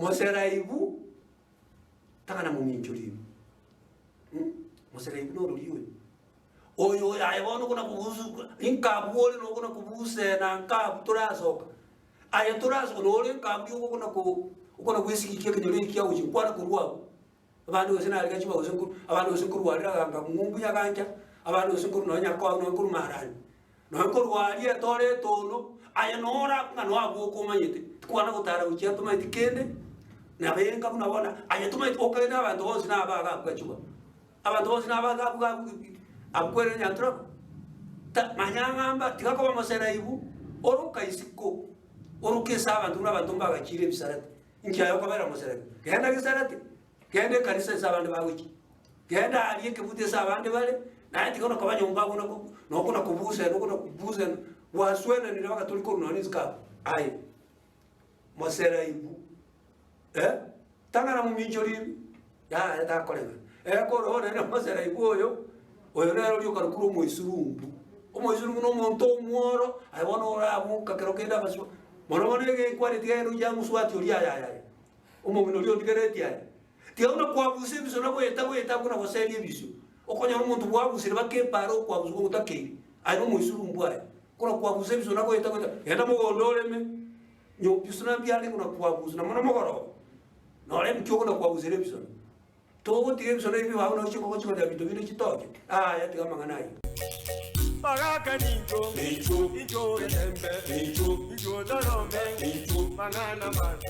Moseraibu tang'ana mominchori ibu. Moseraibu norori oyo. Oyo oyo aye bono okona kobusu inkabu ore nokona kobusena nkabu torasoka. Aye torasoka nore nkabu rioka okona ko okona gwesigikia ekenyoro eki kiagochia nkwana korwa abwo. Abande gose nariga chiba gose nkoru abande gose nkorwarera ganga ng'umbu nyagancha, abande gose nkoru nonya nyakoa nonya nkoru marani. Nonya nkorwa aria etore etono, aye noro abwo ng'a noyo abwo okomanyete, tikwana gotara gochia tomaeti kende, nabo enka buna bono, aye tomaeti okagete abanto bonsi naba iga abwo gachigwa. Abanto bonsi naba iga abwo iga abwo abwo kwerire nyanturako. Ta manya ng'a mba tiga koba moseraibu, oroka isiko, oroke ase abanto buna abanto mbagachire ebisarate. Inki aye okobera moseraibu? Genda gesarate, genda ekanisa ase abande bagochia. Genda aria ekebuto ase abande bare, naye tiga onakoba nyomba abwo nako nokona kobusa nokona kobusa gwaswenanire mpaka tori korwa nonya isiko abwo. Aye moseraibu eh, tang'ana mominchori ime, yaya takoreng'ana. Ekoro nere moseraibu oyo, oyo nere oria okarokire omoisurumbu. Omoisurumbu na omonto omworo, aye bono oraboka kero kende abaswa, mono mono egekwane tiga gende ocha mosubati oria aye aye aye, omong'ina oria ondigeretie aye. Tiga buna kwabusa ebisio na goeta goeta buna goseria ebisio, okonyora omonto bwabusire baka epaara okwabusa ogotakeire, aye na omoisurumbu aye. Korwa kwabusa ebisio na goeta goeta, genda mogondo oreme, nyo ebisio na mbiare buna kwabusa, na mono mogoroba, nore nki okona kwabusire ebisio. Togotiga ebisio na ebi bao na chingoko chikonya binto binde chitoche, yaya tiga amang'ana ayio. Bagaka nincho, incho getembe, incho torome, mang'ana mabi.